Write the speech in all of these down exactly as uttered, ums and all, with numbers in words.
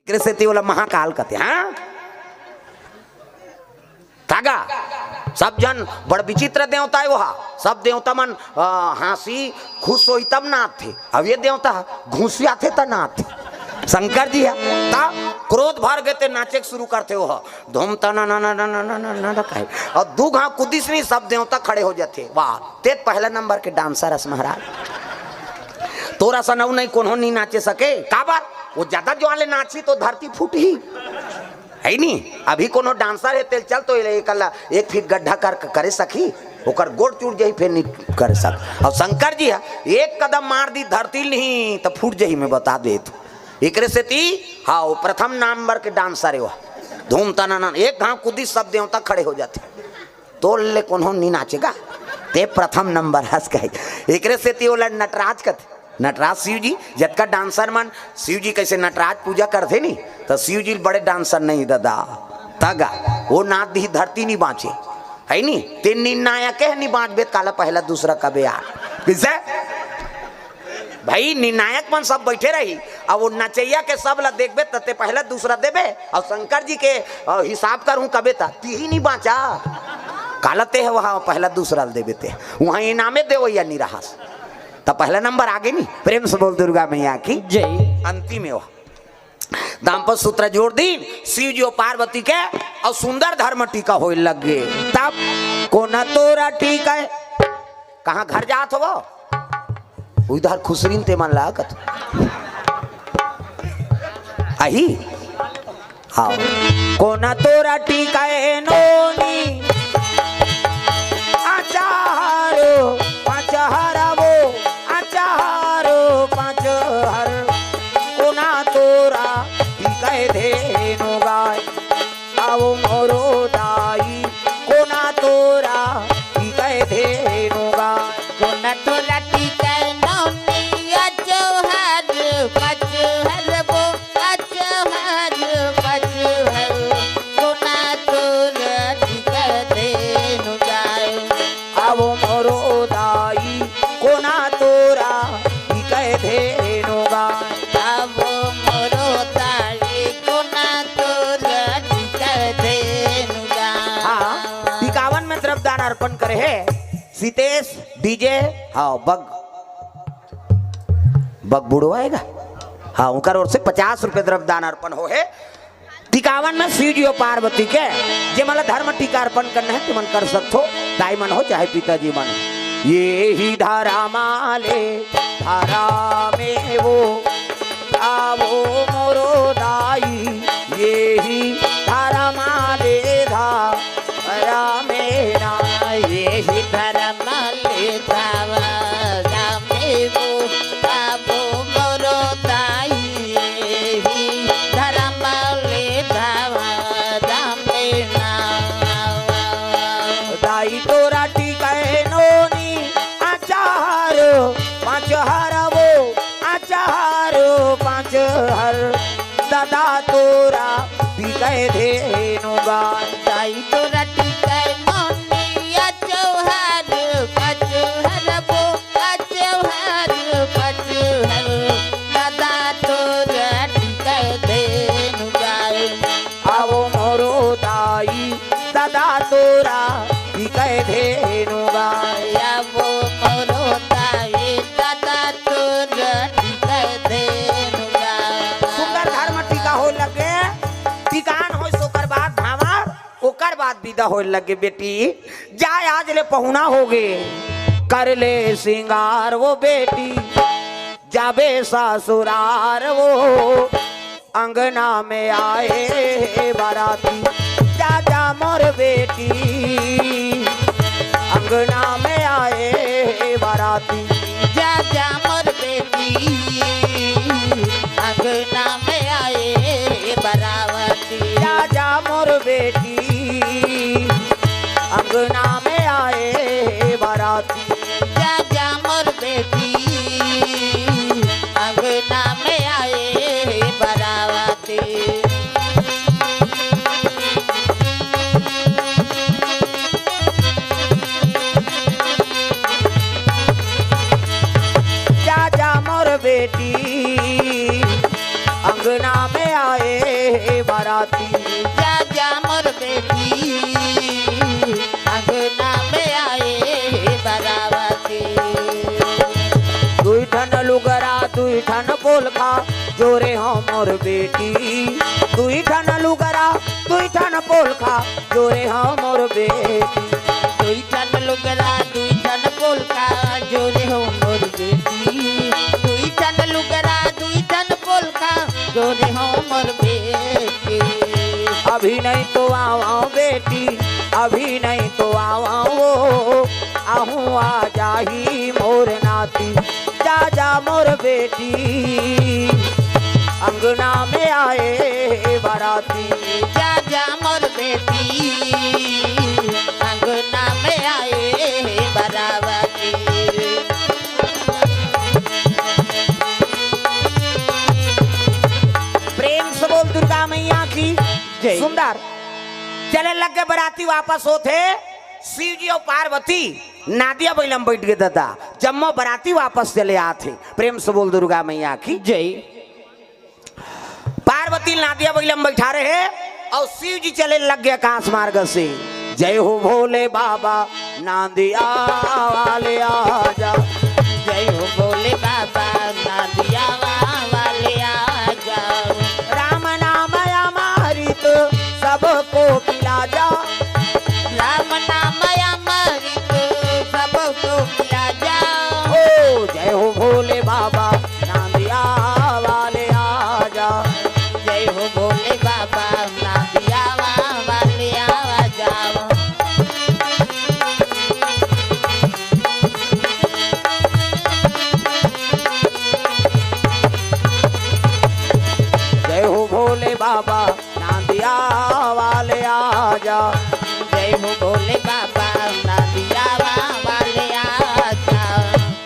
एकरे सेती ओला महाकाल कथे। हाँ, तागा, सब जन बड़ विचित्र देवता हे ओहा। सब देवता मन, अ, हाँसी खुश होही तब नाचथे। अब ये देवता घुसियाथे त नाचथे। शंकर जी हे, त क्रोध भर गे ते नाचे के शुरू करथे ओहा। धूम तना ना ना ना ना ना ना ना ना कहे। अउ दू घांव कुदिस नहीं, सब देवता खड़े हो जाथे। वाह, ते पहला नंबर के डांसर हस महाराज। तोर असन अउ नहीं कोनो नहीं नाचे सके। काबर? वो ज्यादा जोर ले नाचही तो धरती फूटही। हे नी? अभी कोनो डांसर हे, तेल चल तो एला एक, एक फीट गड्ढा कर, करे सकही, ओकर गोड़ टूट जाही, फेर नहीं करे सक। अउ शंकर जी हे, एक कदम मार दी धरती नहीं त फूट जाही, मैं बता देत हूँ। एकरे सेती, हाँ, वो प्रथम नंबर के डांसर हे वो। धूम तनाना, एक घांव कुदी, सब देवता खड़े हो जाथे। तोर ले कोनो नहीं नाचेगा, ते प्रथम नंबर हस कहे। एकरे सेती ओला नटराज कथे। नटराज शिव जी, जतका डांसर मन शिव जी कइसे नटराज पूजा करथे नी, त शिव जी बड़े डांसर नहीं ददा। तगा, वो नाच दिही धरती नहीं बांचे, हे नी? ते निर्णायक हे, नहीं बांचबे त काला पहला दूसरा कबे यार। कइसे? भाई, निर्णायक मन सब बइठे रही, अउ वो नचइया के सब ला देखबे त ते पहला दूसरा देबे, अउ शंकर जी के, अ, हिसाब करहूं कबे त तिही नहीं बांचा। काला ते हे वहां पहला दूसरा ल देबे ते, वहां इनामे देवइया नहीं रहस। त पहला नंबर आगे नहीं। प्रेम से बोल दुर्गा मैया की जय। अंतिम हे वो। दाम्पत्य सूत्र जोड़ दीन शिव जी अउ पार्वती के, अउ सुंदर धर्म टीका होए लग गे। तब कोना तोरा टीका हे, कहाँ घर जात हो? उधर खुसरिन ते मन लागत। आही? हाँ। कोना तोरा टीका हे नोनी, आचारो पाँच हर वो, आचारो पाँच हर। कोना तोरा टीका हे धेनु गाय, आवो मोरो दाई। कोना तोरा टीका हे धेनु गाय। कोना तोरा टीका हे नोनी, आचारो पाँच हर वो, आचारो पाँच हर। कोना तोरा टीका हे धेनु गाय। आवो मोरो दाई, कोना तोरा टीका हे धेनु गाय। आवो मोरो दाई, कोना तोरा टीका हे धेनु गाय। हाँ, टिकावन में द्रव्यदान अर्पण करे हे सीतेश डीजे। हाँ, बग, बग बुढ़वा आएगा। हाँ, उनकर ओर से पचास रुपए द्रव्यदान अर्पण हो हे। टिकावन में शिव जी अउ पार्वती के, जे मन ला धर्म टीका अर्पण करना हे, ते मन कर सकथो, दाई मन हो चाहे पिताजी मन। ये ही धर्म ले धर्म में वो, आवो मोरो दाई, ये ही धर्म ले धर्म में ना। ये ही धर्म ले धर्म में वो, आवो मोरो दाई, ही धर्म ले धावा धामे ना। दाई तोरा टीका हे नोनी, आचारो पाँच हर वो, आचारो पाँच हर। दादा तोरा टीका हे धेनु गाय। दाई तोरा टीका हे नोनी, आचारो पाँच हर वो, आचारो पाँच हर। दादा तोरा टीका हे धेनु गाय। आवो मोरो दाई, दादा तोरा टीका हे धेनु गाय। आवो मोरो दाई, दादा तोरा टीका हे धेनु गाय। सुंदर धर्म टीका होए लगे, टिकान होइस ओकर बाद भांवर, ओकर बाद बिदा होए लगे बेटी। जाय आज ले पहुना होगे, कर ले सिंगार वो बेटी, जाबे ससुरार वो। अंगना में आए हे बराती, जा जा मोर बेटी। अंगना में आए हे बराती, जा जा मोर बेटी। अंगना में आए हे बराती, जा जा मोर बेटी। अंगना में आए हे बराती, जा जा मोर बेटी। अंगना में आए हे बराती। जा जा मोर बेटी, अंगना में आए ए बराती। जा जा मोर बेटी, अंगना में आए हे बराती। दुई ठन लुगरा, दुई ठन पोलखा, जोरे हो मोर बेटी। दुई ठन लुगरा, दुई ठन पोलखा, जोरे हो मोर बेटी। दुई ठन लुगरा, दुई ठन पोलखा, जोरे हो मोर बेटी। दुई ठन लुगरा, दुई ठन पोलखा, जोरे हो मोर बेटी। अभी नहीं तो आवा बेटी, अभी नहीं तो आवा वो, आहूँ आ जाही मोर नाती। जा जा मोर बेटी, अंगना में आए बराती। जा जा मोर बेटी, अंगना में आए बराती। प्रेम से बोल दुर्गा मैया की जय। सुंदर। चले लग गे बराती, वापस होत हे शिव जी अउ पार्वती नांदिया बइला म बइठ गे ददा। जम्मो बराती वापस चले आत हे। प्रेम से बोल दुर्गा मैया की जय। पार्वती नांदिया बइला म बइठा रहे अउ शिव जी चले लग गे आकाश मार्ग से। जय हो भोले बाबा, नांदिया वाले आजा। जय हो भोले बाबा, नांदिया वाले आजा। राम नाम अमृत सबको पिला जा। राम नाम अमृत सबको पिला जा। ओ जय हो भोले बाबा, नांदिया वाले आजा। जय हो भोले बाबा, नांदिया वाले आजा। जय हो भोले बाबा, नांदिया वाले आजा। जय हो भोले बाबा, नांदिया वाले आजा।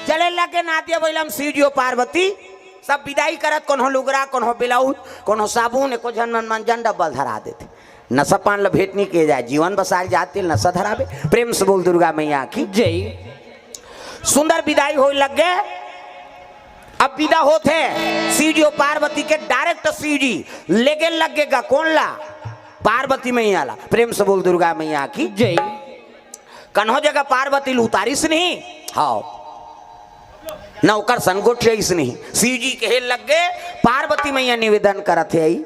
चले लगे नांदिया बइला म शिव जी अउ पार्वती, सब बिदाई करत, कोनो लुगरा, कोनो ब्लाउज, कोनो साबुन, एको झन मन मंजन डब्बा धरा देथे। नशा पान ल भेंट नइ किए जाए, जीवन बसाए जात तेला नशा धराबे। प्रेम से बोल दुर्गा मैया की जय। सुंदर बिदाई होए लग गे। अब बिदा होत हे शिव जी अउ पार्वती के, direct शिव जी लेगे लग गे गा कोन ला? पार्वती मैया ला। प्रेम से बोल दुर्गा मैया की जय। कन्हो जगह पार्वती ल उतारिस नहीं, हाव, न ओकर संग गोठियाइस नहीं। शिव जी कहे लग गे, पार्वती मैया निवेदन करत हे, आई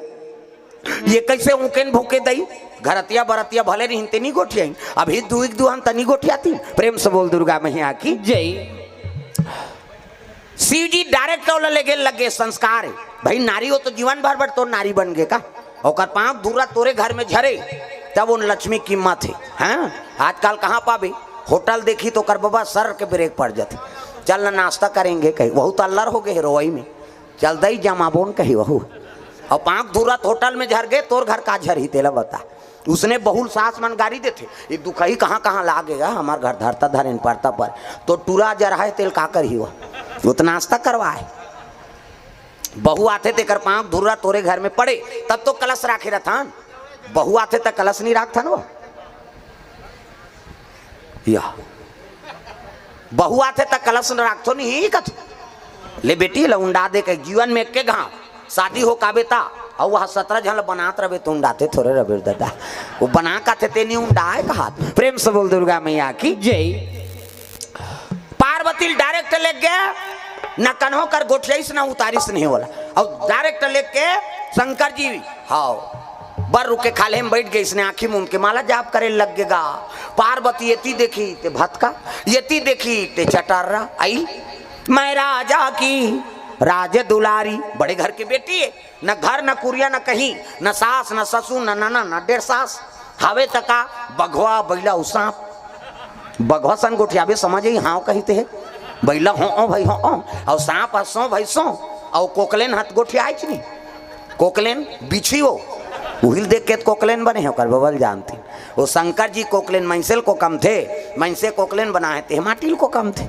ये कइसे ऊँकेन भूके दई? घरतिया बरतिया भले रहिन ते नी गोठियाइन, अभी दुई दुहन त नी गोठियातिन। प्रेम से बोल दुर्गा मैया की जय। शिव जी direct ओला लेगे लग गे, संस्कार हे। भाई नारी हो तो जीवन भर बर तो नारी बन गे का? ओकर पाँव धूरा तोरे घर में झरे, तब उन लक्ष्मी कीमत हे। हाँ, आजकल कहाँ पाबे? होटल देखी तो ओकर बबा सर के ब्रेक पड़ जाथे। चल ना नाश्ता करेंगे कही, वहू तो अल्लर हो गे हे रोवई में। चल दई जमाबोन कही वहू। अउ पाँव धूरा त होटल में झर गे, तोर घर का झरही तेला बता। उसने बहुल सास मन गारी देथे, ये दुखही कहाँ कहाँ लागे गा, हमर घर धरता धरेन परता पर, तो टूरा जरहा हे तेल का करही वह? वो तो नाश्ता करवाए। बहू आथे तेकर पाँव धुर्रा तोरे घर में पड़े, तब तो कलश राखे रथन। बहू आथे त कलश नहीं राखथन वो। या बहू आथे त कलश न राखथो नहीं कथो। ले बेटी ल उंडा दे के जीवन में एके घाव शादी हो काबे ता, अउ वह सतरा झन ल बनात रबे तो उंडाते थोरे रबे दादा। वो बना काथे ते नहीं उंडाए कहात। प्रेम से बोल दुर्गा मैया की जय। पार्वती ल direct लेग गे, न कन्हो कर गोठियाइस न उतारिस नहीं बोला। अउ direct लेग के शंकर जी, हाव, बर रुके खाल्हे में बइठ गे, इसने आँखी मूंद के माला जाप करे लग गे गा। पार्वती एती देखी ते भतका, एती देखी ते चटर्रा। आई मैं राजा की राज दुलारी, बड़े घर के बेटी हे, न घर न कुरिया न कहीं, न सास न ससुर न नना न डेढ़ सास। हावे त का बघवा बइला अउ सांप। बघवा सन गोठियाबे समझ आई, हाँव कहिते हे। बइला हो ओ भाई हो ओ, अउ सांप ह सो भाई सो, अउ कोकलेन हत गोठियाइच नहीं। कोकलेन बिछी हो, उहिल देख के त कोकलेन बने हे, ओकर बबल जानती। वो शंकर जी कोकलेन मइनसे ल कोकमथे, मइनसे कोकलेन बनाए ते माटी ल कोकमथे।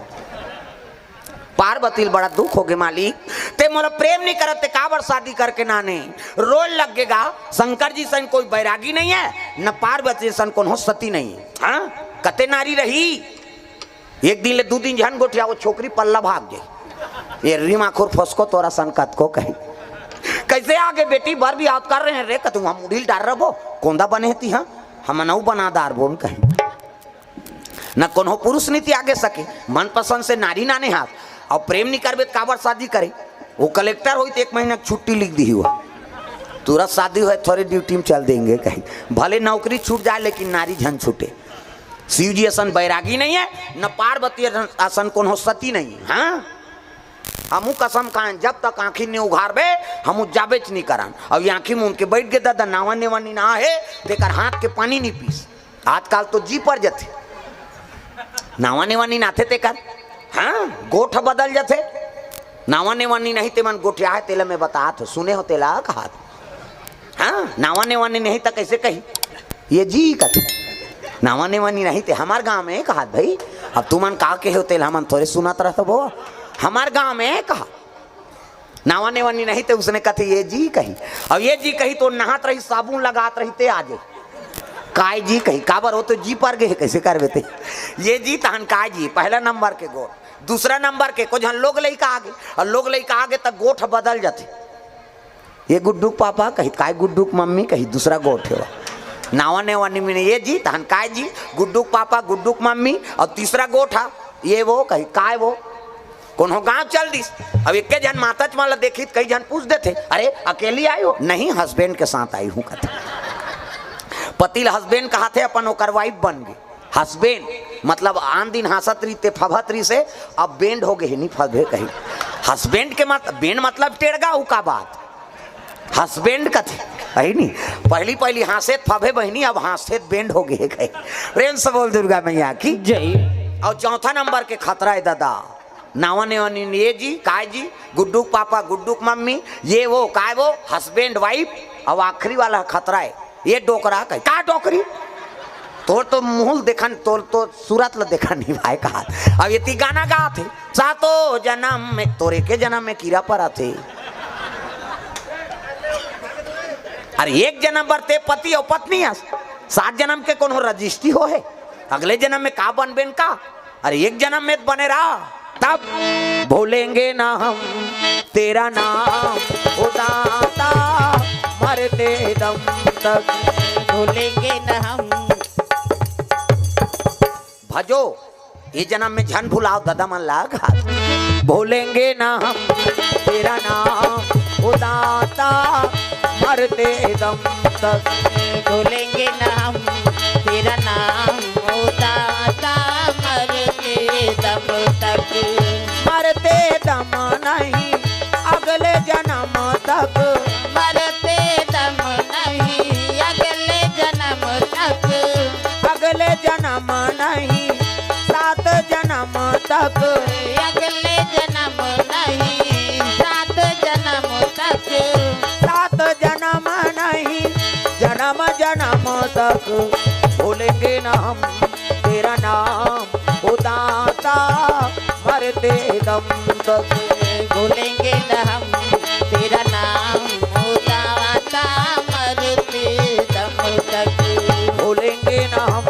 पार्वती ल बड़ा दुख हो गे, मालिक, ते मोला प्रेम नहीं करत, ते काबर शादी करके नाने? रोए लग गे गा। शंकर जी सन कोई बैरागी नहीं हे, न पार्वती सन कोनो सती नहीं हे। हाँ, कते नारी रही, एक दिन ले दू दिन झन गोठिया, वो छोकरी पल्ला भाग जाई। ये रीमा खुर फसको तोरा सन कतको कही। कैसे आगे बेटी बर भी आवत कर रहे हैं रे, कतू हम मुढ़ी ल डार रबो, कोंदा बने हती, हाँ, हम नऊ बना दार बोल कहीं। न कोनो पुरुष नीति आगे सके, मनपसंद से नारी नाने हाथ, और प्रेम नहीं करबे त काबर शादी करे? वो कलेक्टर होई त एक महीना के छुट्टी लिख दी हुआ, तुरंत शादी होए, थोड़े ड्यूटी में चल देंगे कहीं, भले नौकरी छूट जाए लेकिन नारी झन छूटे। शिव जी असन बैरागी नहीं है, न पार्वती असन कोनो सती नहीं है। हाँ, हमू कसम खाएं, जब तक आँखी नहीं उघारबे, हमू जाबेच नहीं करन। और ये आँखी मूंद के बैठ गे दादा, नावा नेवा नी ना हे, तेकर हाथ के पानी नहीं पीस। आजकल तो जी पर जथे, नावा नेवा नी नाथे तेकर, हाँ, गोठ बदल जथे। नावा नेवा नी नहीं, ते मन गोठिया है, तेला मैं बतात हो, सुने हो तेला कहात। हाँ, नावा नेवा नी नहीं त कैसे कही? ये जी कथे। नावा नेवा नी नहीं ते हमार गांव में कहात भाई। अब तुमन का कहे हो तेला हमन थोड़े सुनत रहत बो। हमार गांव में कहा, नावा नेवा नी नहीं ते उसने कथे ये जी कही। अब ये जी कही तो नहात रही, साबुन लगात रही ते आजे। काय जी कही, काबर हो तो जी पर गए, कैसे करबे ते? ये जी तहन काय जी, पहला नंबर के गोठ, दूसरा नंबर के, को झन लोग लइका आगे, और लोग लइका आगे त गोठ बदल जाथे। ये गुड्डू के पापा कही, काय गुड्डू के मम्मी कही, दूसरा गोठ हे। नावा नेवा नी मिने, ये जी तहन काय जी, गुड्डू के पापा, गुड्डू के मम्मी, और तीसरा गोठ हा, ये वो कही, काय वो? कोनो गांव चल दिस। अब एके झन माताच मन ला देखी त कई झन पूछ देथे, "अरे, अकेली आई हो?" "नहीं, हस्बैंड के साथ आई हूँ," कथे। पति ल हस्बैंड कहाथे, अपन ओकर वाइफ बन गे। हस्बैंड मतलब आन दिन हाँसत रहिते, फभत रहिस हे, अब बैंड हो गे हे, नी फभे कही। हस्बैंड के मत, बैंड मतलब टेड़गा, उ का बात? हस्बैंड कथे, है नी? पहली पहली हाँसे त फभे बहिनी, अब हाँसे त बैंड हो गे हे कही। प्रेम से बोल दुर्गा मैया की। जय। और चौथा नंबर के खतरा हे दादा, नावा नेवा नी, ये जी, काय जी, गुड्डू के पापा, गुड्डू के मम्मी, ये वो, काय वो, हस्बैंड वाइफ। और आखिरी वाला खतरा हे, ये डोकरा कही, का डोकरी? तोर तो मुंह ल देखन, तोर तो सूरत ल देखन नहीं भाई कहा। अब ये ती गाना गाथे, सातों जन्म में, तोर एके जन्म में कीरा परथे। अरे एक जन्म बर ते पति और पत्नी हस, सात जन्म के कोनो रजिस्ट्री हो हे? अगले जन्म में का बनबेन का? अरे एक जन्म में त बने रहा, तब भूलेंगे ना हम तेरा नाम, ओ दाता, मरते दम तक। भूलेंगे ना हम। भजो, ये जन्म में झन भुलाओ दादा मन ला कहा। भूलेंगे ना हम तेरा नाम, ओ दाता, मरते दम तक। भूलेंगे ना हम तेरा नाम, ओ दाता, मरते दम तक। मरते दम नहीं, अगले जन्म तक। मरते दम नहीं, अगले जन्म तक। अगले जन्म नहीं, सात जन्म तक। अगले जन्म नहीं, सात जन्म तक। सात जन्म नहीं, जन्म जन्म तक। भूलेंगे ना हम तेरा नाम, ओ दाता, मरते दम तक। भूलेंगे न हम तेरा नाम, ओ दाता, मरते दम तक। भूलेंगे ना हम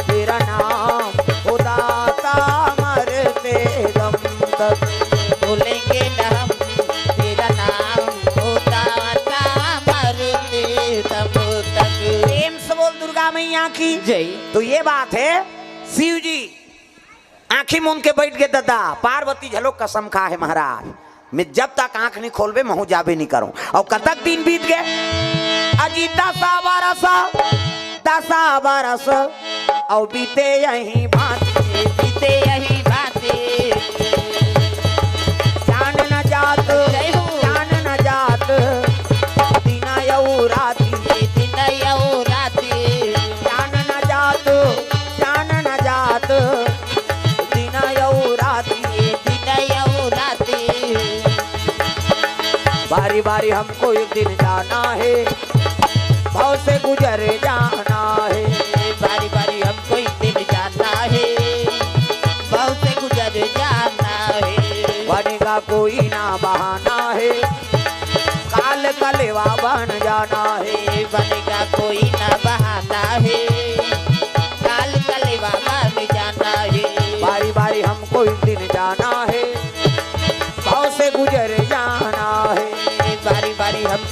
तेरा नाम, ओ दाता, मरते दम तक। भूलेंगे न हम तेरा नाम, ओ दाता, मरते दम तक। प्रेम से बोल दुर्गा मैया की। जय। तो ये बात है, शिव जी आँखी मूंद के बैठ गे दादा, पार्वती झलो कसम खा हे महाराज, मैं जब तक आँख नहीं खोलबे, महूँ जाबे नहीं करूँ। और कतक दिन बीत गए, अजी दसा बरस, दसा बरस, और बीते यही भांति, बीते यही भांति। जान न जात, जय हो। जान न जात, दिन अउ राति, दिन अउ राति। जान न जात, जान न जात, दिन अउ राति, दिन अउ राति। बारी बारी हमको एक दिन जाना है, भव से गुजर जाना है। बारी बारी हमको एक दिन जाना है, भव से गुजर जाना है। बनेगा कोई ना बहाना है, काल कलेवा बन जाना है। बनेगा कोई ना बहाना है, काल कलेवा बन जाना है। बारी बारी हमको एक दिन जाना है, भव से गुजर जाना है। बारी बारी हम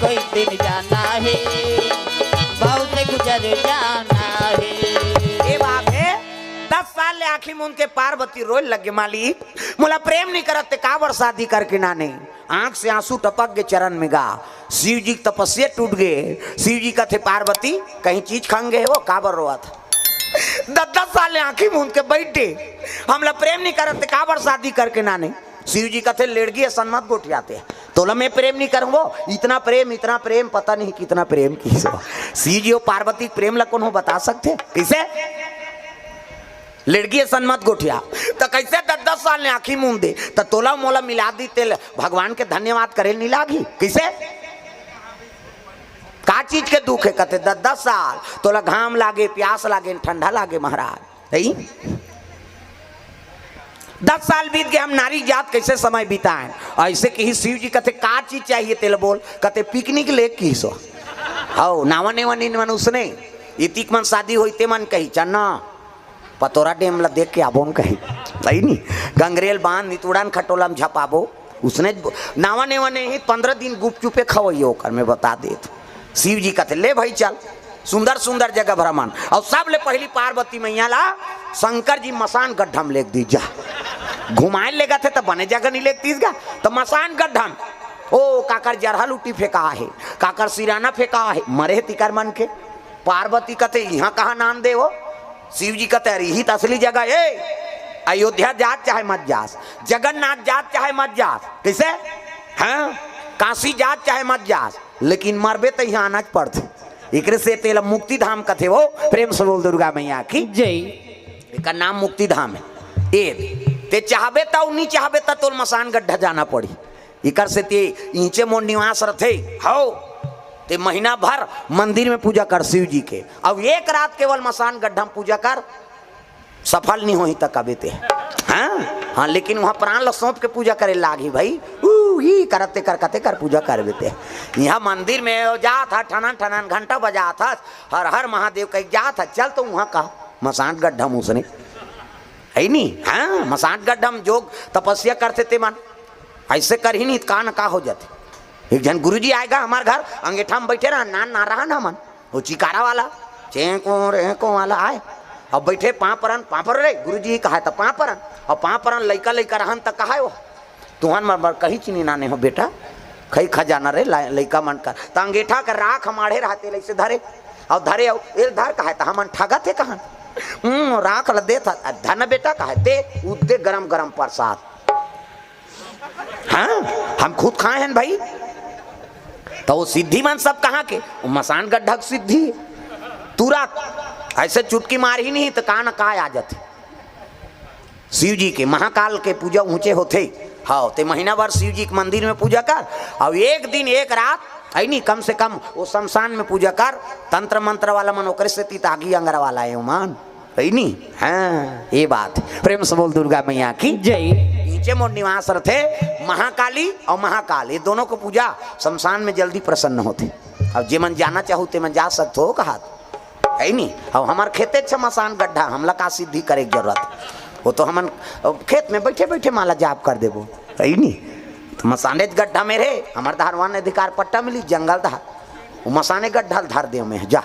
मुंद के पार्वती रोए लगे, माली, मोला प्रेम नहीं करत ते काबर शादी करके नाने? आंख से आंसू टपक गे चरण में गा। शिव जी के तपस्या टूट गे। शिव जी कथे, पार्वती, कहीं चीज खंग गे हे वो, काबर रोवत? दस दस साल ले आंखी मुंद के बैठ गे, हमला प्रेम नहीं करत ते काबर शादी करके नाने? शिव जी कथे, लेड़गी असन मत गोठियाते, तोला मैं प्रेम नहीं करूंगो। इतना प्रेम, इतना प्रेम, पता नहीं कितना प्रेम किहिस हो। शिव जी हो पार्वती के प्रेम ला कोनो बता सकथे? कइसे? लेड़गी असन मत गोठिया। त कइसे दस दस साल ले आंखी मुंद दे? त तोला मोला मिला दी तेल, भगवान के धन्यवाद करे नहीं लागी? कइसे? का चीज के दुख हे? कथे, दस दस साल तोला घाम लागे, प्यास लागे, ठंडा लागे महाराज। दस साल बीत गे, हम नारी जात कइसे समय बिताएं? अइसे किहिस शिव जी, कथे, का चीज चाहिए तेला बोल? कथे, पिकनिक ले किहिस हो। हौ, नावा नेवा नीन मन उसने, इतिक मन शादी होई ते मन कही, चन्ना, पतोरा डेम ला देख के आबो न कही। सही नी? गंगरेल बांध नितुड़न खटोला में झपाबो। उसने नावा नेवा नहीं, पंद्रह दिन गुपचुपे खवइयो ओकर, मैं बता देत। शिव जी कथे, ले भाई चल, सुंदर सुंदर जगह भ्रमण। अउ सबले पहिली पार्वती मैया ला शंकर जी मसान गड्ढा में लेग दीस, जा। घुमाए लेगथे त बने जगह नहीं लेग दीस गा, त मसान गड्ढा में। ओ, काकर जरहा लुटी फेंका हे, काकर सिराना फेंका हे, मरे हे तिकर मन के। पार्वती कथे, इहां कहां नान दे हो? शिव जी कथे, अरे इही त असली जगह हे। अयोध्या जात चाहे मत जास, जगन्नाथ जात चाहे मत जास, कइसे? हां, काशी जात चाहे मत जास, लेकिन मरबे त इहां आना च पड़थे। एकरे से तेला मुक्ति धाम कथे हो। प्रेम से बोल दुर्गा मैया की। जय। एकर नाम मुक्ति धाम हे। ए, ते चाहबे त अउ नी चाहबे त तोल मसान गड्ढा जाना पड़ी। एकर से ते इहिंचे मोर निवास रथे। हौ, ते महीना भर मंदिर में पूजा कर शिव जी के, अउ एक रात केवल मसान गड्ढा में पूजा कर, सफल नहीं होही त कबे ते। हां, हां, लेकिन उहां प्राण ल सौंप के पूजा करे लागही भाई। ऊ, ई करत ते कर, कते कर पूजा करबे ते। इहां मंदिर में जात ह, ठनन ठनन घंटा बजात ह, हर हर महादेव कहि जात ह, चल तो उहां का मसान गड्ढा में उसने। हे नी? हां, मसान गड्ढा में जोग तपस्या करथे ते मन। अइसे करही नी त का न का हो जाथे। एक झन गुरुजी आय गा हमर घर, अंगेठा में बइठे रहन, नान नान रहन हमन, वो चिकारा वाला, चेंको रेंको वाला आय। अब बइठे पांव परन, पांव पर रे, गुरुजी कहाय त पांव परन। अब पांव परन लइका लइका रहन त कहाय वो, तुहन मन बर कहीच नी नाने हो बेटा, खई खजाना रे ला-, लइका मन कर। त अंगेठा के राख माढ़े रहते, अइसे धरे, अउ धरे, अउ एल धर कहाय त हमन ठगत हे कहन। हम्म, राख ल देत ह, धन बेटा कहाय, दे, उ दे गरम गरम प्रसाद। हां, हम खुद खाए हन भाई। त वो सिद्धि मन सब कहां के? वो मसान गड्ढा के सिद्धि। तुरत अइसे चुटकी मारही नहीं त का न का आ जाथे। शिव जी के महाकाल के पूजा ऊंचे होथे। हौ, ते महीना भर शिव जी के मंदिर में पूजा कर, अउ एक दिन एक रात, हे नी, कम से कम वो शमशान में पूजा कर, तंत्र मंत्र वाला मन ओकरे सेती त आगी अंगरा वाला हे ओमन। हे नी? हां, ये बात। प्रेम से बोल दुर्गा मैया की। जय। इहिंचे मोर निवास रथे महाकाली अउ महाकाल, ये दोनों के पूजा शमशान में जल्दी प्रसन्न होथे। अब जे मन जाना चाहू ते मन जा सकथो कहात। हे नी? अब हमर खेते छ मसान गड्ढा, हमला का सिद्धि करे के जरूरत? वो तो हमन, अ, खेत में बइठे बइठे माला जाप कर देबो। हे नी? त मसानेच गड्ढा में रे, हमर धारवान अधिकार पट्टा मिली, जंगल धार। वो मसाने गड्ढा ल धर दे में, जा।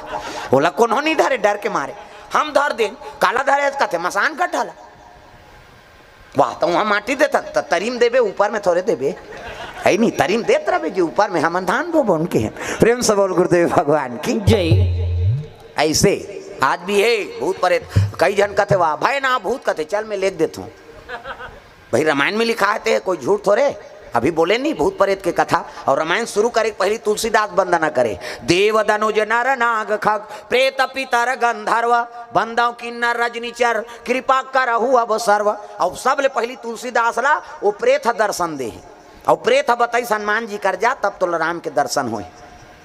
ओला कोनो नहीं धरे, डर के मारे। हम धर देन, काला धरे कथे, मसान गड्ढा ला। वाह, त उहां माटी देथन, त तरी म देबे, ऊपर में थोरे देबे। हे नी, तरी म देत रहबे जी, ऊपर में हमन धान बोबो उनके। प्रेम से बोल गुरुदेव भगवान की। जय। अइसे आज भी हे भूत प्रेत, कई झन कथे, वाह, भय ना भूत कथे, चल मैं लेख देथंव। भाई, रामायण में लिखा हे ते कोई झूठ थोरे। अभी बोले नहीं भूत प्रेत के कथा। अउ रामायण शुरू करे के पहिली तुलसीदास वंदना करे, देव दनुज नर नाग खग प्रेत पितर गंधर्व, बंदव किन्नर रजनीचर कृपा करहु अब सर्व। अउ सबले पहिली तुलसीदास ला वो प्रेत ह दर्शन दे हे। अउ प्रेत ह बताइस, हनुमान जी कर जा, तब तोला राम के दर्शन होय।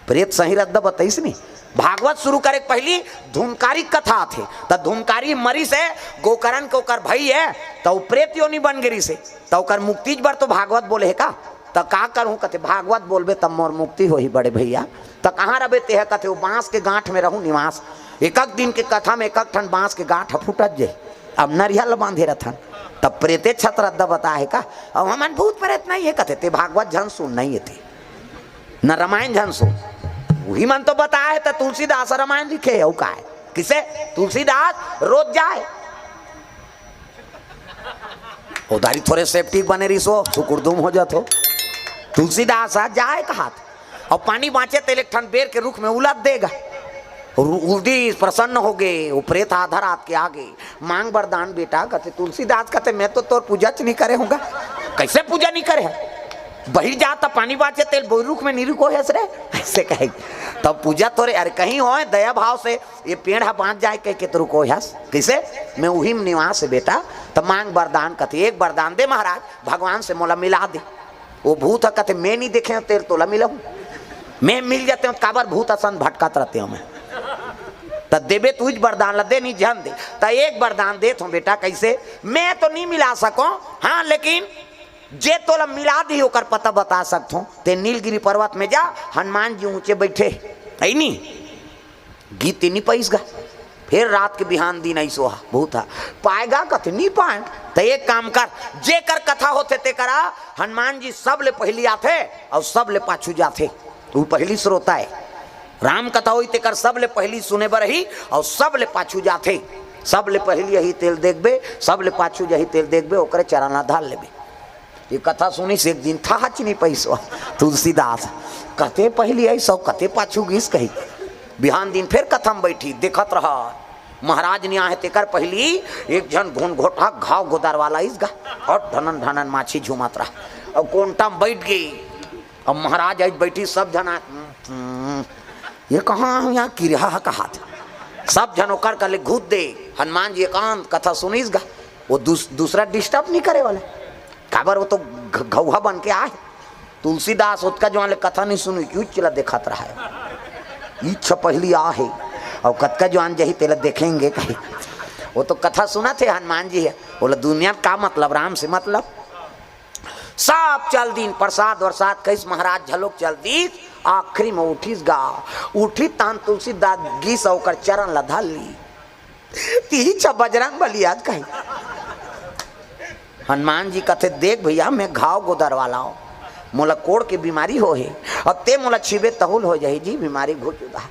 प्रेत सही रद्दा बताइस नी। भागवत शुरू करे के पहिली धुमकारी कथा आथे, त धुमकारी मरिस हे, गोकरण के ओकर भई हे, त वो प्रेत योनि बन गे रिस हे, त ओकर मुक्ति बर तो भागवत बोले हे का? त का करहूं कथे, भागवत बोलबे तब मोर मुक्ति होही बड़े भैया। त कहां रबे तेह कथे, वो बांस के गांठ में रहूं निवास। एकक दिन के कथा में एकक ठन बांस के गांठ ह फूटत जे, अब नरिया ल बांधे रथन, तब प्रेते छत रद्दा बता हे का? अब हमन भूत प्रेत नहीं हे कथे, ते भागवत झन सुन नहीं हे ते। न रामायण झन सुन। उही मन तो बताए हे, त तुलसीदास रामायण लिखे हे, अउ काय? किसे? तुलसीदास रोज जाए। उधारी थोरे सेप्टिक बने रहिस हो, सुकुरदुम हो जात हो। तुलसीदास ह जाए कहात, अउ पानी बाँचे तेला एक ठन बेर के रुख में उलद देगा। उ-, उलदी प्रसन्न होगे, वो प्रेत आधा रात के आगे, मांग बरदान बेटा, कथे तुलसीदास, कथे मैं तो तोर पूजा च नहीं करे हँव गा। कइसे पूजा नहीं करे हस? बहिर जात पानी बाँचे तेला बोई रुख में नहीं रुकोय हस रे, अइसे कहे। तब पूजा तोरे, अरे कहीं होय दया भाव से ये पेड़ ह बाँच जाए कहिके तो रुकोय हस, कइसे? मैं उही में निवास हे बेटा। त मांग बरदान, कथे एक बरदान दे महाराज, भगवान से मोला मिला दे। वो भूत ह कथे मैं नहीं देखे हँव तेला तोला मिलाहूँ, मैं मिल जाते हँव त काबर भूत असन भटकत रहते हँव मैं। त देबे त उहीच बरदान ला दे, नहीं झन दे। त एक बरदान देत हँव बेटा, कइसे? मैं तो नहीं मिला सकों, हाँ लेकिन जे तोला मिला दिही ओकर पता बता सकत हँव। ते नीलगिरी पर्वत में जा, हनुमान जी ऊँचे बइठे हे, अइ नी? गीत नहीं पाइस गा। फेर रात के बिहान दिन अइस ओहा, भूत ह, पाए गा कथे नहीं पाएँव। त एक काम कर, जेकर कथा होथे तेकरा हनुमान जी सबले पहिली आथे अउ सबले पाछू जाथे। वो पहिली श्रोता हे। राम कथा होही तेकर सबले पहिली सुने बर आही अउ सबले पाछू जाथे। सबले पहिली आही तेला देखबे, सबले पाछू जाही तेला देखबे, ओकरे चरण ला धर लेबे। ये कथा सुनिस एक दिन, थाहच नहीं पाइस ओ तुलसीदास, कते पहिली आइस अउ कते पाछू गिस कही। बिहान दिन फेर कथा में बइठिस, देखत रहा महाराज नहीं आहे तेकर पहिली एक झन घुनघोटहा घाव गोदर वाला आइस गा, अउ ढनन ढनन माछी झूमत रहा, अउ कोंटा में बइठ गे। अब महाराज आइस बइठिस, सब झन आ, हम्म, ये कहाँ हे, यहाँ किरहा ह कहात। सब झन ओकर करा ले घुस दे। हनुमान जी एकांत कथा सुनिस गा, वो दूस-, दूसरा disturb नहीं करे वाला, काबर वो तो घ-, घउहा बन के आए। तुलसीदास ओतका जुवान ले कथा नहीं सुनिस, उहीच ला देखत रहा हे। इच्छा पहिली आहे, अउ कतका जुवान जाही तेला देखेंगे कही। वो तो कथा सुनत हे हनुमान जी ह, बोला दुनिया का मतलब, राम से मतलब। सब चल दिन, प्रसाद वरसाद खाइस, महाराज घलोक चल दिस। आखिरी में उठिस गा, उठिस तहन तुलसीदास गिस अउ ओकर चरण ला धर लिस। तिही छ बजरंग बली आज कही। हनुमान जी कथे, देख भइया, मैं घाव गोदर वाला हँव, मोला कोढ़ के बीमारी होहे, अब ते मोला छीबे तहूँ ल हो जाही जी बीमारी, घुच उधार।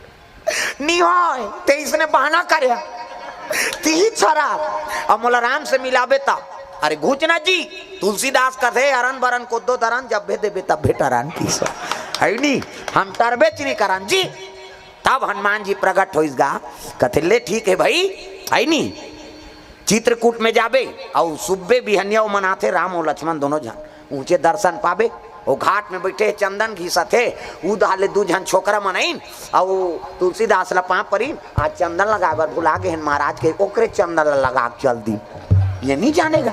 नी होय, ते इसने बहाना करे। तिही छरा, अब मोला राम से मिलाबे त। अरे घुच ना जी, तुलसीदास कथे, अरन बरन कोदो दरन, जब भे देबे तब भे टरन किसो। है नी, हम टरबेच नी करन जी। तब हनुमान जी प्रगट होइस गा, कथे, ले ठीक हे भई, है नी, चित्रकूट में जाबे, अउ सुब्बे बिहनिया ओ मन आथे, राम अउ लक्ष्मण दोनों झन। ऊँचे दर्शन पाबे। वो घाट में बइठे हे, चंदन घिसत हे, उधार ले दू झन छोकरा मन आइन, अउ तुलसीदास ला पाँव परिन, आज चंदन लगाए बर भुला गे हन महाराज के, ओकरे चंदन ला लगा के चल दिन। ये नहीं जानेगा।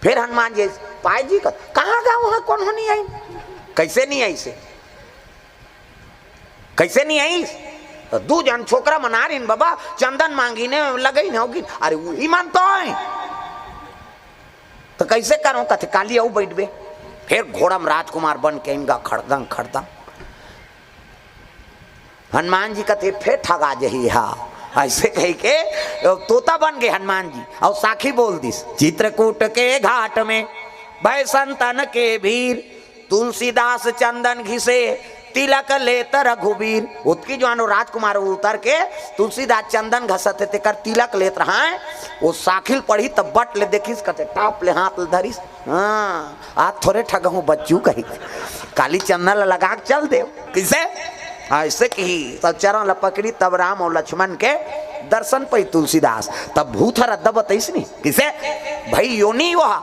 फिर हनुमान जी पाए जी का, कहाँ गा वहाँ, कोनो नहीं आइन? कइसे नहीं आइस? कइसे नहीं आइस? त दू झन छोकरा मन आरिन बाबा, चंदन मांगिन हे, लगइन होगिन। अरे उही मन तो हे। त कइसे करँव? कथे, काली अउ बइठबे। फिर घोड़ा में राजकुमार बन के आइन गा, खड़दंग खड़दंग। हनुमान जी कथे, फिर ठगा जाही हा। अइसे कहिके तोता बन गे हनुमान जी। अउ साखी बोल दिस, चित्रकूट के घाट में भय संतन के भीर, तुलसीदास चंदन घिसे, तिलक लेत रघुबीर। ओतकी जुवान वो राजकुमार उतर के तुलसीदास चंदन घसत हे, तेकर तिलक लेत रहय। वो साखी ल पढ़िस त बट ले देखिस, कथे, टाप ले हाथ ल धरिस। हाँ, आज थोरे ठगहूँ बच्चू कही। काली चंदन ल लगा के चल देव। कइसे? अइसे कहिस, तब चरण ल पकड़िस, तब राम अउ लक्ष्मण के दर्शन पाइस तुलसीदास। तब भूत ह रद्दा बताइस नी, कइसे? भई यो नी वो हा।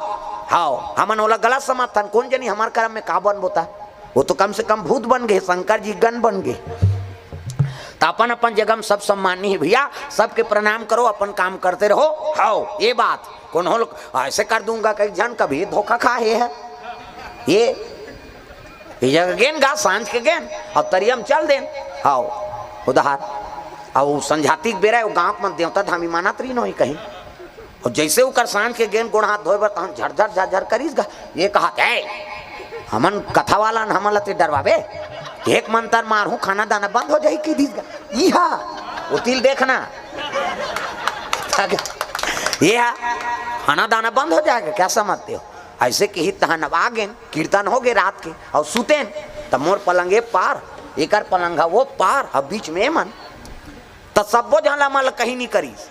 हव, हमन ओला गलत समझथन, कोन जनी हमर करम में का बनबो त। वो तो कम से कम भूत बन गे, शंकर जी गन बन गे। त अपन अपन जगह में सब सम्मानी हे भइया, सबके प्रणाम करो, अपन काम करते रहो। हव, ये बात कोनो लोग अइसे कर दूंगा, कई झन कभी धोखा खाए हे। ये, ये जगह गेन गा, सांझ के गेन, अउ तरिया में चल देन। हव, उधार। अउ संझाती के बेरा हे, वो गाँव के मन देवता धामी मानत रहिन होही कहीं। अउ जइसे ओकर सांझ के गेन गोड़ हाथ धोए बर, तहन झरझर झरझर करिस गा। ये कहत, "ए, हमन कथा वाला हन, हमन ला ते डरवाबे? एक मंतर मारहूँ, खाना दाना बंद हो जाही," कहि दिस गा। इहा, वो तिल देखना। ये हा, खाना दाना बंद हो जाएगा, क्या समझते हो? अइसे कहिस तहन अब आ गेन, कीर्तन हो गे रात के, अउ सुतेन, त मोर पलंग ए पार, एकर पलंग ह वो पार, अउ बीच में ए मन। त सब्बो झन ला मन ला कहीं नहीं करिस।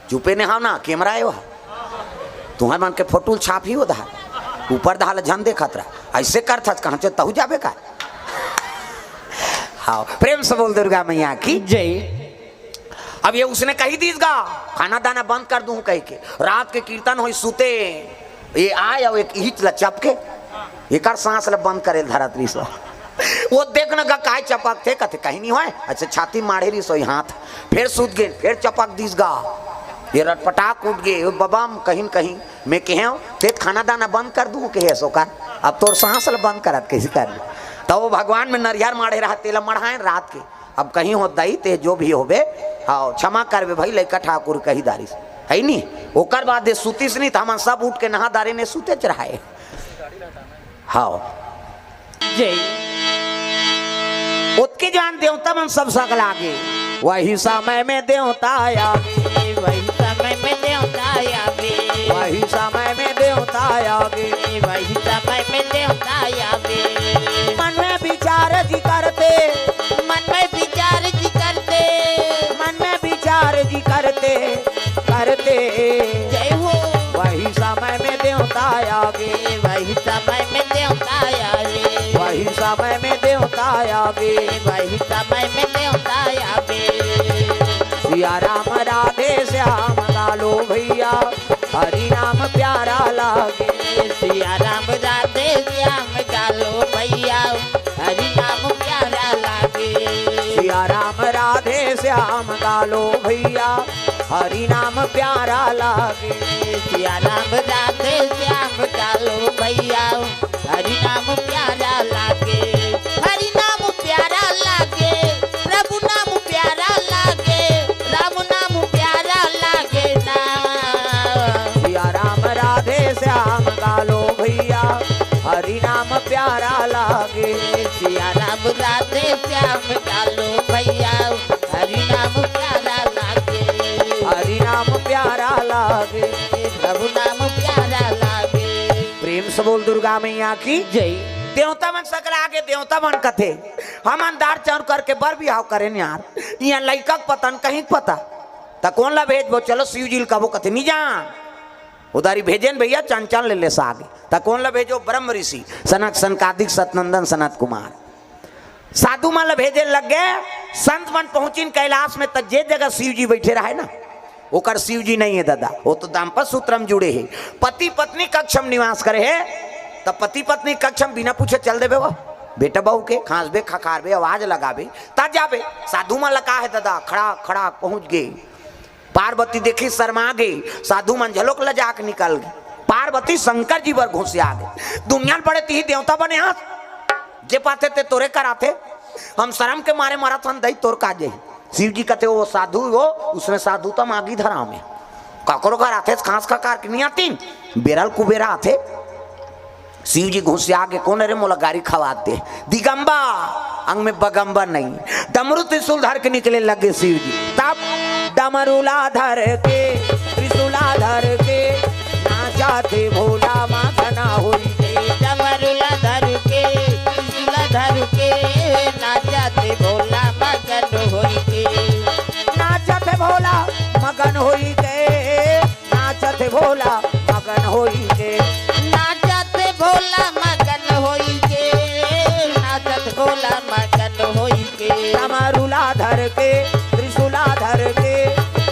चुपे ने हव ना, कैमरा हे वह। तुंहर मन के फोटो ल छापही ओ दहा। ऊपर दहा ल झन देखत रह। अइसे करथस कहाँ चे तहू जाबे का? हाँ, प्रेम से बोल दुर्गा मैया की। जय। अब ये उसने कही दीस गा, खाना दाना बंद कर दूं कह के। रात के कीर्तन होई सुते, ये आय अउ एक इहिच ल चपके, एकर सांस ल बंद करे ल धरत रहिस। वो देख न गा काय चपकथे, कथे कहीं नहीं होय, अच्छा छाती माढ़े रहिस होई हाथ, फेर सुत गे, फेर चपक दीस गा, ये रटपटाक उठ गे, वो बबा हम कहीं न कहीं मैं कहेंव, ते खाना दाना बंद कर दूं कहे सोकर, अब तोर सांस ल बंद करत कइसे कर लूं? त वो भगवान में नरियर माढ़े रहत, तेला मढ़ाएन रात के, अब कहीं हो दई ते जो भी होबे, हाँ, क्षमा करबे भाई, लइका ठाकुर कही दारिस, है नी? ओकर बाद ये सुतिस नी, त हमन सब उठ के नहा दारे ने सुतेच रहे। हाँ। जय। ओतके जान देवता मन सब सकला गे। वही समय में देवता आगे। वही समय में देवता आगे। वही समय में देवता आगे। वही समय में देवता आगे। मन में विचार जी करते। मन में विचार जी करते। मन में विचार जी करते, करते। जय हो। वही समय में देवता आगे। वही समय में देवता आगे। वही समय में देवता आगे। वही समय में देवता आगे। सिया राम राधे श्याम गा लो भैया, हरि नाम प्यारा लागे। सिया राम राधे श्याम गा लो भैया, हरि नाम प्यारा लागे। सिया राम राधे श्याम गा लो भैया, हरि नाम प्यारा लागे। सिया राम राधे श्याम गा लो भैया, हरि नाम प्यारा लागे। हरि नाम प्यारा लागे, प्रभु नाम प्यारा लागे, राम नाम प्यारा लागे ना। सिया राम राधे श्याम गा लो भैया, हरि नाम प्यारा लागे। सिया राम राधे श्याम गा लो भैया, हरि नाम प्यारा लागे। हरि नाम प्यारा लागे। प्रभु नाम प्यारा लागे। प्रेम से बोल दुर्गा मैया की। जय। देवता मन सकला गे, देवता मन कथे, हमन दार चाउर करके बर बिहाव करेन यार, इहाँ लइका के पता न कहीं के पता, त कोन ला भेजबो? चलो शिव जी ल कबो, कथे नी जान। उधारी भेजेन भैया, चंचल ले ले सागे। त कोन ला भेजो? ब्रह्म ऋषि सनक सनकादिक सतनंदन सनत कुमार। साधु मन ल भेजे लग गे। संत मन पहुंचिन कैलाश में, त जे जगह शिव जी बैठे रहे ना, ओकर शिव जी नहीं है दादा, वो तो दाम्पत्य सूत्र में जुड़े है, पति पत्नी कक्ष में निवास करे है। त पति पत्नी कक्ष में बिना पूछे चल देबे वो, बेटा बहू के खांसबे, खखारबे, आवाज लगाबे, त जाबे। साधु मन ल का है दादा, खड़ा खड़ा पहुंच गे। पार्वती देखी शर्मा गे, साधु मन झलोक लजा के निकल गे। पार्वती शंकर जी बर घुसिया गे। दुनिया ल बड़े तिही देवता बने हस, जे पाथे ते तोरे कराथे। हम शरम के मारे मरत हन दई, तोर का जही। शिव जी कथे, वो साधु वो, उसमें साधु त मागी धराम हे। काकरो घर आथे, खांस खखार के नहीं आतिन, बेरा ल कुबेरा आथे। शिव जी घुसिया गे, कोन रे मोला गारी खवात दे? दिगंबर, अंग में बगंबर नहीं। डमरू त्रिशूल धर के निकले लगे शिव जी। तब डमरू ला धर के, त्रिशूला धर के, नाचथे भोला मगन होई के। डमरू ला धर के, त्रिशूला धर के, नाचथे भोला मगन होई के। नाचथे भोला मगन होई के, नाचथे भोला मगन होई के। नाचथे भोला मगन होई के, नाचथे भोला मगन होई के। डमरू ला धर के, त्रिशूला धर के,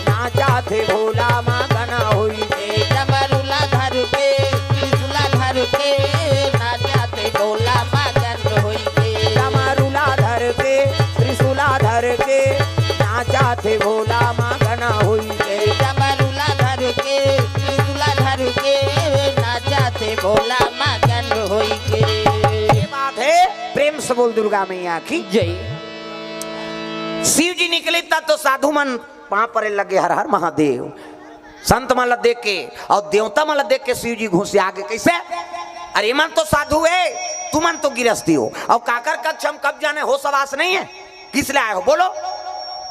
नाचथे भोला मगन होई के। डमरू ला धर के, त्रिशूला धर के, नाचथे भोला मगन होई के। डमरू ला धर के, त्रिशूला धर के, नाचथे भोला मगन होई के। डमरू ला धर के, त्रिशूला धर के, नाचथे भोला मगन होई के। ये बात है, प्रेम से बोल दुर्गा मैया की। जय। शिव जी निकले तब तो साधु मन पांव परे लगे, हर हर महादेव। संत मन ला देख के अउ देवता मन ला देख के शिव जी घुसिया गे। कइसे? अरे, एमन तो साधु हे, तुमन तो गिरस्ती हो, अउ काकर कक्ष म कब जाने होस हवास नहीं हे, किस ले आए हो बोलो?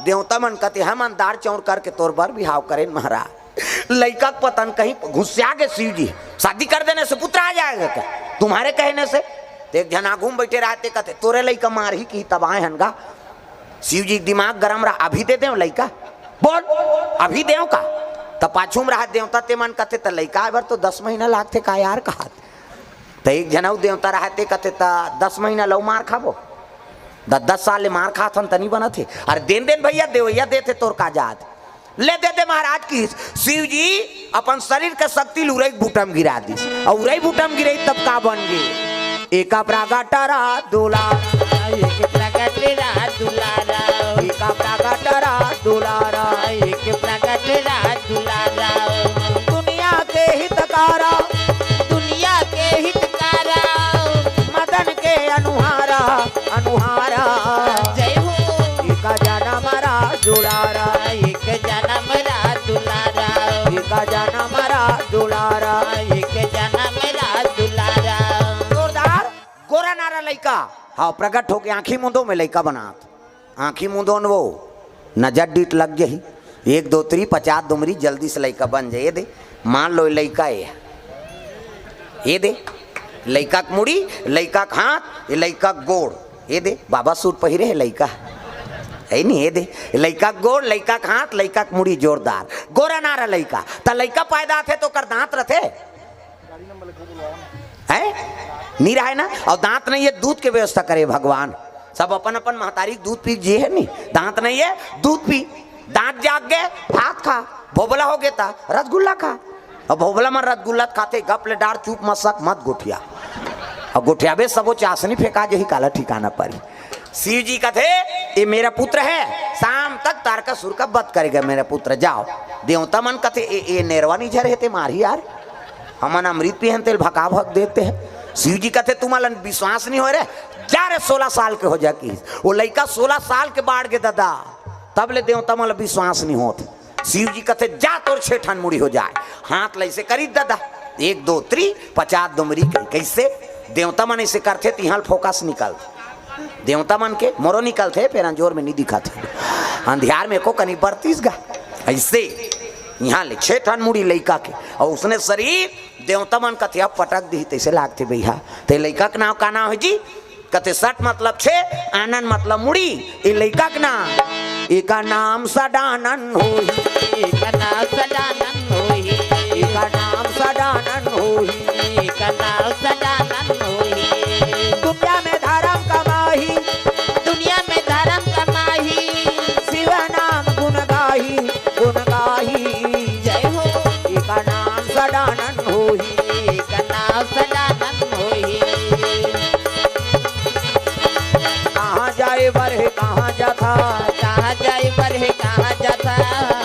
देवता मन कथे, हमन दार चाउर करके तोर बर बिहाव करेन महाराज। लइका के पता न कहीं घुसिया गे शिव जी, शादी कर देने से पुत्र आ जाएगा क्या तुम्हारे कहने से? त एक झन आगू म बइठे रहते, कथे, तोरे लइका मारही किही तब आए हन गा। शिव जी के दिमाग गरम रहा, अभी दे देव लइका, बोल, अभी देव का? त पाछू म रहत देवता ते मन कथे, "त लइका आए बर तो दस महीना लागथे का यार?" कहत। त एक झन अउ देवता रहत ते कथे, "त दस महीना लउ मार खाबो, द-, दस साल ले मार खात हन त नी बनत हे।" "अरे देन देन भइया, देवइया देथे, तोर का जात।" ले दे दे महाराज की। शिव जी अपन शरीर के शक्ति ल उरई बूटा म गिरा दिस। अउ उरई बूटा म गिरई तब का बन गे? एका प्रगट रहा दुलारा, एक प्रगट रहा दुलारा, एका प्रगट रहा दुलारा, एक प्रगट रहा दुलारा। दुनिया के हितकारा, दुनिया के हितकारा, मदन के अनुहारा, अनुहारा। जय हो। एक जनम रा दुलारा, एक जनम रा दुलारा, एक जनम रा दुलारा, एक जनम रा दुलारा। जोरदार। गोरा नारा लइका, हाँ, प्रगट होके आंखी मुंदो में लइका बनात। आंखी मुंदो न वो, नजर डीट लग जही। एक दो त्री पचास दुमरी, जल्दी से लइका बन जाए। ये दे, मान लो ये लइका है, ये दे, लइका के मुड़ी, लइका के हाथ, ये लइका के गोड़, ये दे, बाबा सूट पहिरे है लइका, है नहीं, ये दे, लइका के गोड़, लइका के हाथ, लइका के मुड़ी, जोरदार। गोरा नारा लइका, त लइका पैदा थे तो कर दांत रथे, है? नहीं रहे ना। अउ दांत नहीं है, दूध के व्यवस्था करे भगवान। सब अपन अपन महतारी के दूध पी जिए है नहीं, दांत नहीं है, दूध पी। दांत जाग गए, भात खा, भोभला हो गए ता रसगुल्ला खा। अब भोभला मन रसगुल्ला खाथे, गप ले डार, चुप मसक मत गोठिया। अब गोठियाबे सबो चासनी फेंका जही, काला ठिकाना परी। शिव जी कथे, "ये मेरा पुत्र है, शाम तक तारकासुर का वध करेगा मेरा पुत्र, जाओ।" देवता मन कथे, "ए, ए नेरवा नहीं झरे हे ते मारही यार, हमन अमृत पियन तेल भका भक देते हैं।" शिव जी कथे, "तुमन ला विश्वास नहीं हो रे, जा रे, सोलह साल के हो जा।" कि वो लइका सोलह साल के बाढ़ गे ददा, तब ले देवता मन ला विश्वास नहीं होत। शिव जी कथे, "जा तोर छे ठन मुड़ी हो जाए।" हाथ ल ऐसे करी ददा, एक दो त्री पचास दुमरी कही। कैसे? देवता मन ऐसे करथे, तिहां ल फोकस निकल, देवता मन के मोरो निकलथे, फेर अंजोर में नहीं दिखत हे, अंधियार में एको कनी बरतीस गा। ऐसे यहाँ ले छे ठन मुड़ी लइका के, अउ उसने शरीर देवता मन कथे अब पटक दिही, तैसे लागथे भैया। ते लइका के नाव का नाव है जी? कथे सट मतलब छे, आनन मतलब मुड़ी। ए लइका के नाम, एका नाम सडानन होही। एका नाम सडानन होही। एका नाम सडानन होही। एका नाम सडानन होही। दुनिया में धर्म कमाही। दुनिया में धर्म कमाही। शिव नाम गुण गाही, गुण गाही। जय हो। एका नाम सडानन होही। एका नाम सडानन होही। कहाँ जाए बर हे, कहाँ जाथा? कहाँ जाए बर हे, कहाँ जाथा?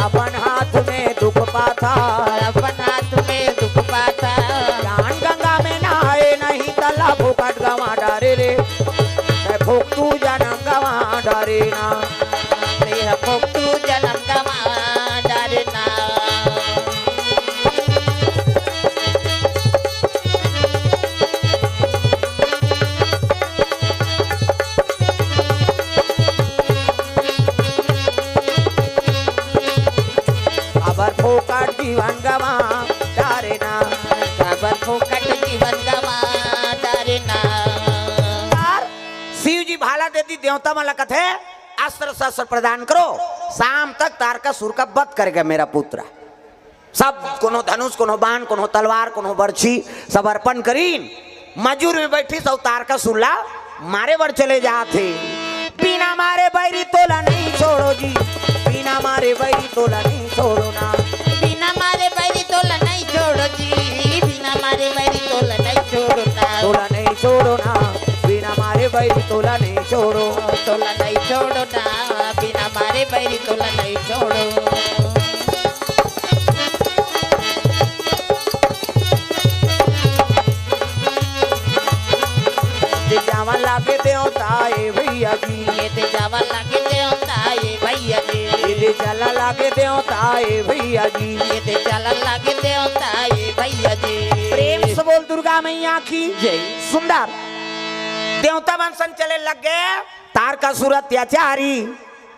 अपन हाथ में दुख पाथा। अपन हाथ में दुख पाथा। ज्ञान गंगा में नहाए नहीं, तला फोकट गवा डारे रे। ए फोकटू जनम गवा डारे ना। तेरा फोकटू जनम गवा डारे ना। काबर फोकट जीवन गवा डारे ना। काबर फोकट जीवन गवा डारे ना। शिव जी भाला दे दी, देवता मन ला कथे, "अस्त्र शस्त्र प्रदान करो, शाम तक तारकासुर का वध करेगा मेरा पुत्र।" सब कोनो धनुष, कोनो बाण, कोनो तलवार, कोनो बरछी, सब अर्पण करीन। मजूर में बैठी सब तारकासुर ला मारे बर चले जात हे। बिना मारे बैरी तोला नहीं छोड़ो जी, बिना मारे बैरी तोला नहीं छोड़ो ना। बिना मारे बैरी तोला नहीं छोड़ो जी, बिना मारे बैरी तोला नहीं छोड़ो ना। तोला नहीं छोड़ो ना, बिना मारे बैरी तोला नहीं छोड़ो। तोला नहीं छोड़ो ना, बिना मारे बैरी तोला नहीं छोड़ो। ये दे जावा लागे देवता ए भैया जी। ये दे जावा लागे देवता ए भैया जी। ये दे जला लागे देवता ए भैया जी। ये दे जला लागे देवता ए भैया जी। प्रेम से बोल दुर्गा मैया की जय। सुंदर। देवता मन संग चले लग गए। तारकासुर अत्याचारी,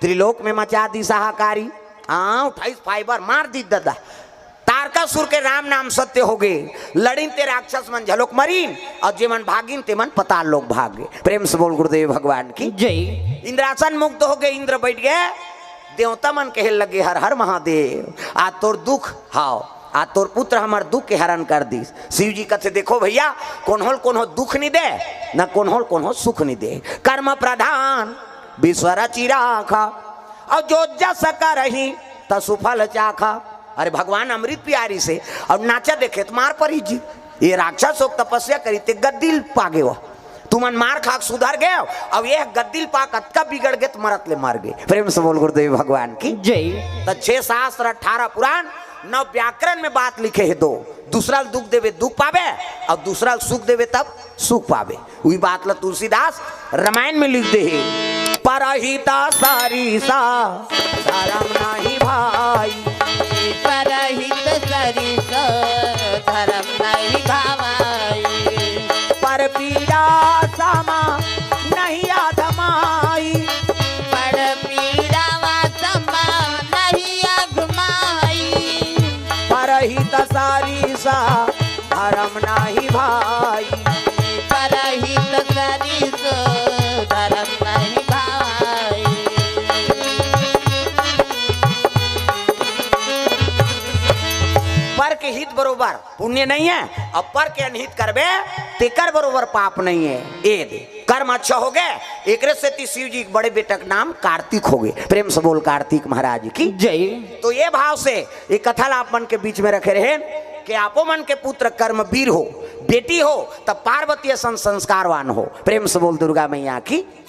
त्रिलोक में मचा दिस हाहाकारी। हाँ, उठाइस फाइबर, मार दिस ददा। तारकासुर के राम नाम सत्य हो गे, लड़िन ते राक्षस मन झलोक मरीन, अउ जे मन भागिन ते मन पताल लोक भाग गे। प्रेम से बोल गुरुदेव भगवान की जय। इंद्रासन मुक्त हो गे, इंद्र बैठ गए, देवता मन कहे लगे, "हर हर महादेव, आ तोर दुख, हाव, आ तोर पुत्र हमर दुख के हरण कर दिस।" शिव जी कथे, "देखो भैया, कोन्होल कोनो दुख नहीं दे, न कोन्होल कोनो सुख नहीं दे। कर्म प्रधान विश्व रचि राखा, और जो जस करही त सुफल चाखा।" अरे भगवान अमृत पियारी से और नाचा देखे त मार परी जी। ये राक्षस होक तपस्या करी ते गद्दिल पागे हो। तुमन मार खाक सुधर गए, अब ये गद्दिल पा कतका बिगड़ गए त मरत ले मर गए। प्रेम से बोल गुरुदेव भगवान की। जय। त छह शास्त्र, अठारह पुराण, नौ व्याकरण में बात लिखे है दो। दूसरा ल दुख देवे दुख पावे, और दूसरा ल सुख देवे तब सुख पावे। वही बात ला तुलसीदास रामायण में लिख दे है, "परहित सरिस धर्म नहीं भाई।" परहित सरिस धर्म नहीं भाई। पर पीड़ा सम नहीं अधमाई। पर पीड़ा सम नहीं अधमाई। परहित सरिस धर्म नहीं भाई। परहित सरिस धर्म नहीं भाई। पर के हित बरोबर पुण्य नहीं है, और पर के अनहित करबे, तेकर बरोबर पाप नहीं है। ए दे, कर्म अच्छा हो गए, एकरे सेती शिव जी के बड़े बेटा के नाम कार्तिक हो गए। प्रेम से बोल कार्तिक महाराज की। जय। तो ये भाव से ये कथा ला आप मन के बीच में रखे रहे कि आपो मन के पुत्र कर्मवीर हो, बेटी हो, तब पार्वती असन संस्कारवान हो। प्रेम से बोल दुर्गा मैया की।